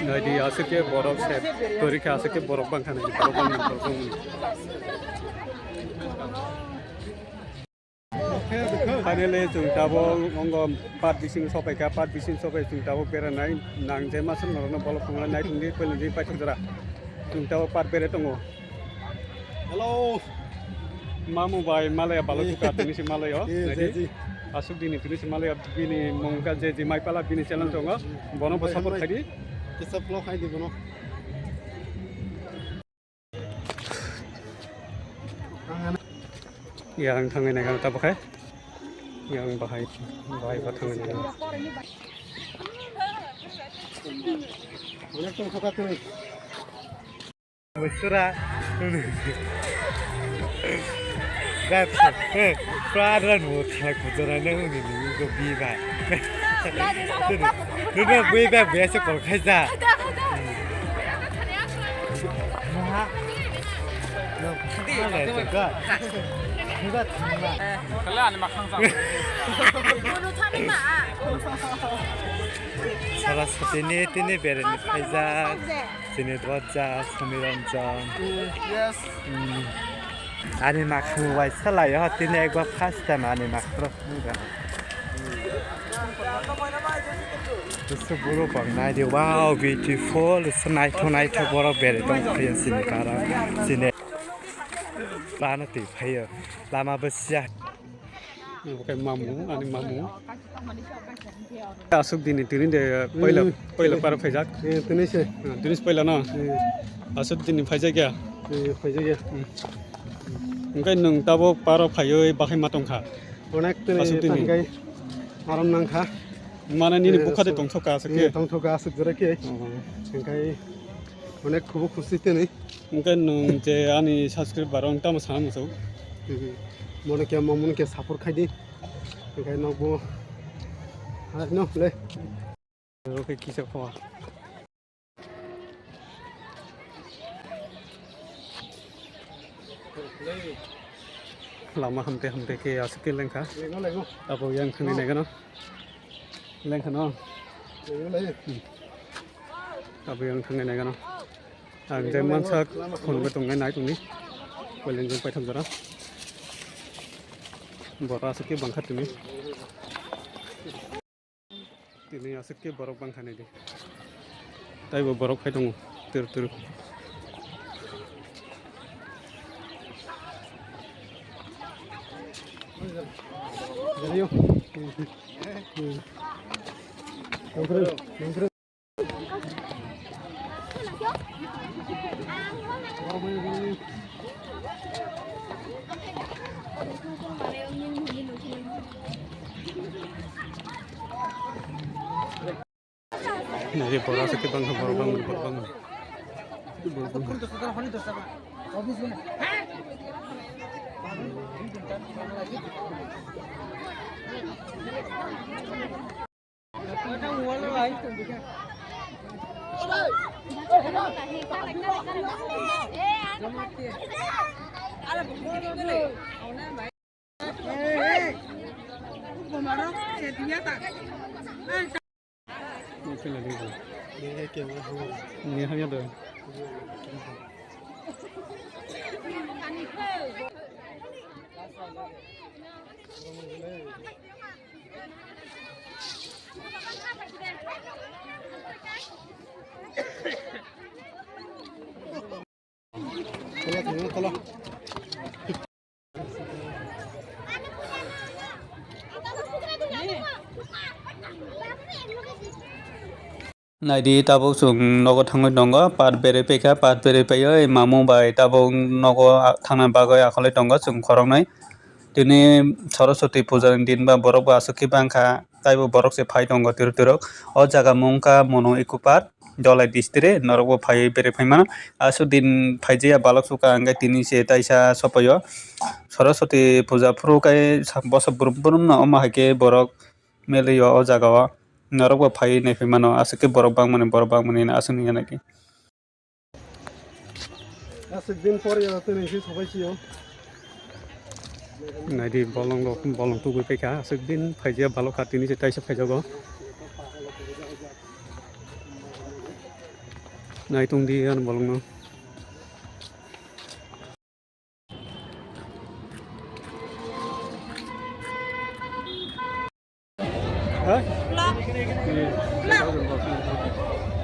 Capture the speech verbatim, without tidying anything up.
Naidi, aswk khe borok se kwrwi kha, aswk khe borok bangkha, naidi, borok bangkha, borok bangkha. Finally, chwng tabuk ongo part bising sopai kha, part bising sopai chwng tabuk beranai nang je masa norokno bolok phunuknai nai tongdi, pwlwngdi paithak jora. Chwng tabuk part berai tongo. Hello. Mamu bai malaya balai buka tini si malaya. Eh, naidi. Jeji. Aswk dini tini si malaya bini mung ka jeji mai pala bini channel tongo. Bono bo support khaidi. Kisa vlog khaidi bono. Yang thangwi nai kang tabuk hai. Yang bahai, bahai ba thangwi nai kang. Onek tong kha tong. Sura. Gat, eh, pradran mo thak jora na uni ni go bi ba. Nuna bui ba bui ase kol khai ja. Sara sa tini tini bere ni khai ja. Chini dwajak, Sumi Ranjan. Yes. Hmm. Ani makhang waisa lai, oh, tini ekbar first time ani makhang rok nukha. Busu buru bang nai di, wow, beautiful, se naithok naithok borok bere tong phiya sini para, sini. Bana twi phaiyo, lama bwsya. Obo khe mamu, ani mamu. Aswk dini tini de poila, hmm, poila para phaijak. Eh, tini se. Ah, tini se poila no? Eh. Aswk dini phaijak ya? Eh, phaijak ya. Hmm. Hwnkhe nwng tabuk paro phaiwi bahai ma tongkha? Onek tini aswk dini. Tangkai aram nangkha. Mane nini, eh, bukha de aswk, tongthokha aswk, eh, khe? Tongthokha aswk jora khe. Oh. Hwnkhe onek khubu khusi tini. Hwnkhe nwng je ani subscriber rok tamo sana muchung. Hmm. Mono khe, mo mono khe support khai di. Hwnkhe nokbo. Hai no, le. Oke, kisa kho. Lama hamte hamte khe aswk khe lengkha. Lego, lego. Abo yang thangwi, oh, naikhe no. Lengkha no. Lego, lego. Hmm. Abo yang thangwi naikhe no. Ang je mansak phunukgwi tongnai nai tongdi. Koilen jeng paithak jora. Borok aswk khe bangkha tini. Tini aswk khe borok bangkha naidi. Taibo borok phai tongo. Turu turu. Nari borok aswk khe bangkha, borok bangmani, borok bangmani. Naidi, tabuk chwng nogo thangwi tongo, part berwi paikha, part berwi paiwi mamu bai tabuk nogo thangna bagwi akhorlwi tongo chwng khoroknwi. Tini Saraswati puja ni din ba borok bo aswk khe bangkha, taibo borok se phai tongo turu turu. O jaga mung kha Mono Eco Park, Dholai district, norok bo phaiwi bere phai mano. Aswk din phaijaya balok sukha hwnkhe tini se taisa sopaio. Saraswati puja phuru khe boso brum brum no, omo hai khe borok melio o jaga o. Norok bo phaiwi naiphai mano, aswk khe borok bangmani, borok bangmani aswk nungya nai khe. Aswk din pore ya tini se sobai sio. Naidi bolong rok, bolong tugui paikha, aswk din phaijak balok kha tini se taisa phaijago. Naitung di ano bolongno. Ha? Vlog. Vlog.